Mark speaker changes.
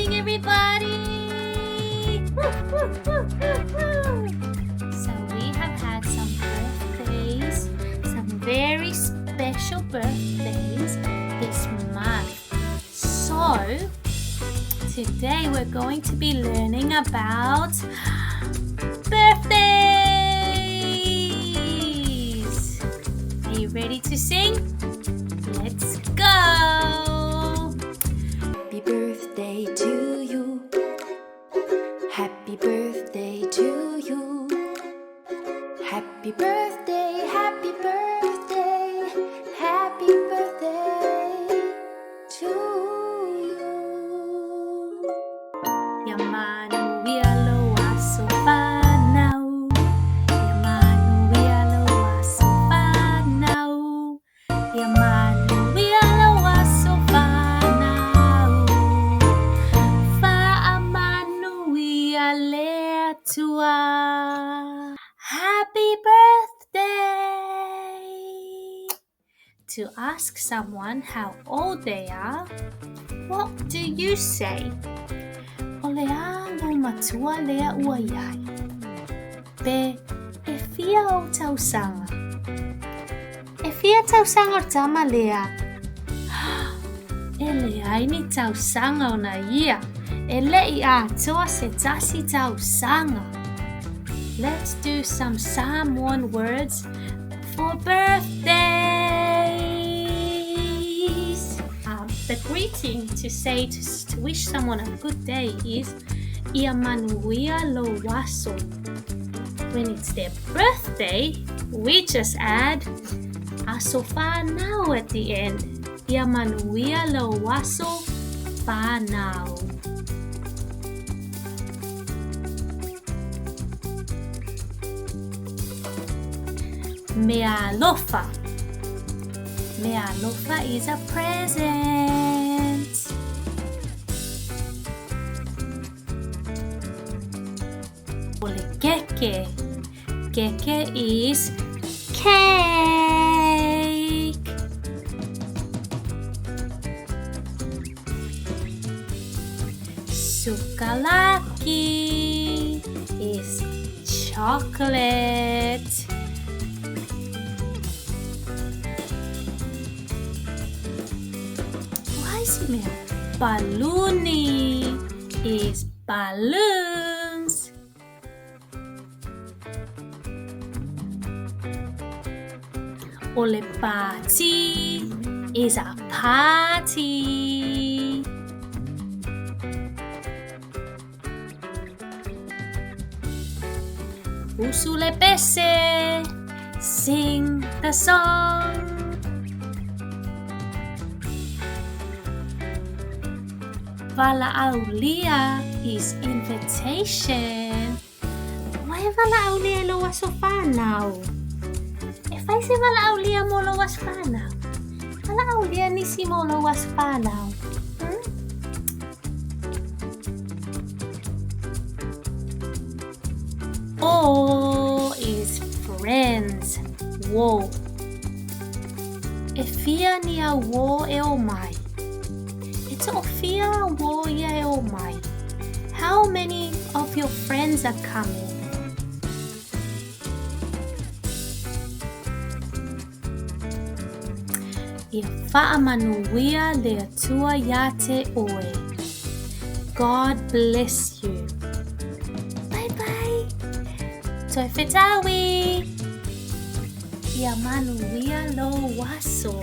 Speaker 1: morning, everybody! Woo, woo, woo, woo, woo. So we have had some birthdays, some very special birthdays this month. So today we're going to be learning about birthdays. Are you ready to sing? Let's go!
Speaker 2: Happy birthday to you. Happy birthday to you. Happy birthday, happy birthday, happy birthday to you.
Speaker 1: Ia manuia lou aso fanau. Ia manuia lou aso fanau. Ia manuia lou aso fanau. Faamanuia le Atua. Happy birthday! To ask someone how old they are, what do you say? O le a lou matua lea ua iai? Pe e fia ou tausaga? E fia tausaga o le tama lea? E leai ni tausaga ona ia. E le'i atoa se tasi tausaga. Let's do some Samoan words for birthdays. The greeting to say to wish someone a good day is Ia manuia lou aso. When it's their birthday, we just add aso fanau at the end. Ia manuia lou aso fanau. Mealofa. Mealofa is a present. O le keke. Keke is cake. Sukalaki is chocolate. Why is it mea? Baluni is balloons. O le pati is a party. Usu le pese, sing the song. Valaaulia is invitation. Ua e valaaulia i lou aso fanau? E fai se valaaulia mo lou aso fanau? Valaaulia nisi mo lou aso fanau. Hmm? O is friends. Uō. E fia ni au uō e o mai? E toʻofia uō ia e o mai? How many of your friends are coming? Ia faamanuia le Atua iā te oe. God bless you. Bye bye. Toe fetaui. Ia manuia lou aso.